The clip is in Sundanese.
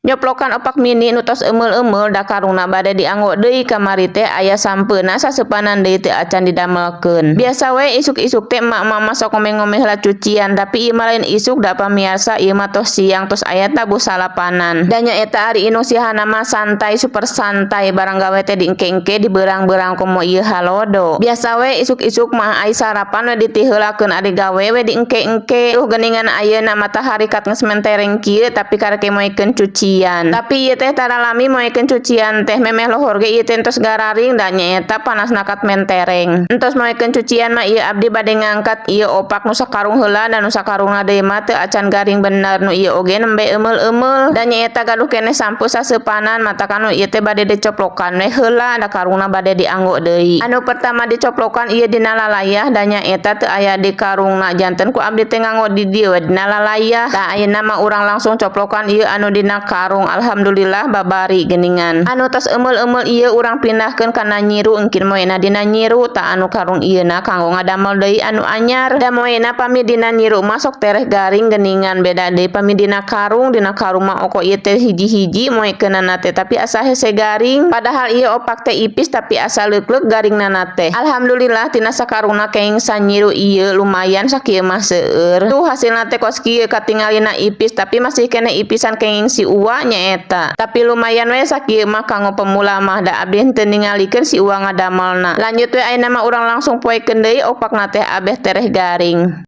Nyoplokan opak mini nu tos eumel-eumel, da karungna bade dianggo deui. Kamari teh aya sampeuna saseupanan deui teu acan didamelkeun. Biasa we isuk-isuk teh emak-emak mah sok ngomeh-ngomeh heula cucian, tapi ieu mah lain isuk da, pamiarsa, ieu mah tos siang, tos aya tabuh salapanan. Da nyaeta ari indung si Hana mah santai, super santai, barang gawe teh diengke-engke, dibeurang-beurang komo ieu halodo. Biasa we isuk-isuk mah ai sarapan we ditiheulakeun, ari gawe we diengke-engke. Tuh geuningan ayeuna matahari kat geus mentereng kieu, tapi karek moekeun cucian. Tapi ieu teh tara lami moekeun cucian teh, memeh lohor ge ieu teh entos gararing, da nyaeta panasna kat mentereng. Entos moekeun cucian mah ieu abdi bade ngangkat ieu opak nu sakarung heula, dan nu sakarungna deui mah teu acan garing bener, nu ieu oge nembe eumel-eumel. Da nyaeta gaduh keneh sampeu saseupanan, matakan nu ieu teh bade dicoplokan we heula, da karungna bade dianggo deui. Anu pertama dicoplokan ieu dina lalayah, da nyaeta teu aya di karungna, janten ku abdi teh nganggo di dieu we dina lalayah. Tah, ayeuna mah urang langsung coplokan ieu anu dina karung. Alhamdulillah babari geuningan. Anu tos eumel-eumel ieu urang pindahkeun kana nyiru, engkin moena dina nyiru. Tah, anu karung ieuna kanggo ngadamel deui anu anyar, da moena pami dina nyiru mah sok tereh garing geuningan, beda deui pami dina karung. Dina karung mah oko ieu teh hiji-hiji moekeunana teh, tapi asa hese garing, padahal ieu opak teh ipis, tapi asa leukleuk garingnana teh. Alhamdulillah tina sakarungna kenging sanyiru ieu, lumayan sakieu mah seueur. Tuh, hasilna teh kos kieu, katingalina ipis tapi masih keneh ipisan kenging si Uwa nyaeta, tapi lumayan we sakieu mah kanggo pemula mah, da abdi henteu ningalikeun si Uwa ngadamelna. Lanjut we, ayeuna mah urang langsung poekeun deui opakna teh abeh tereh garing.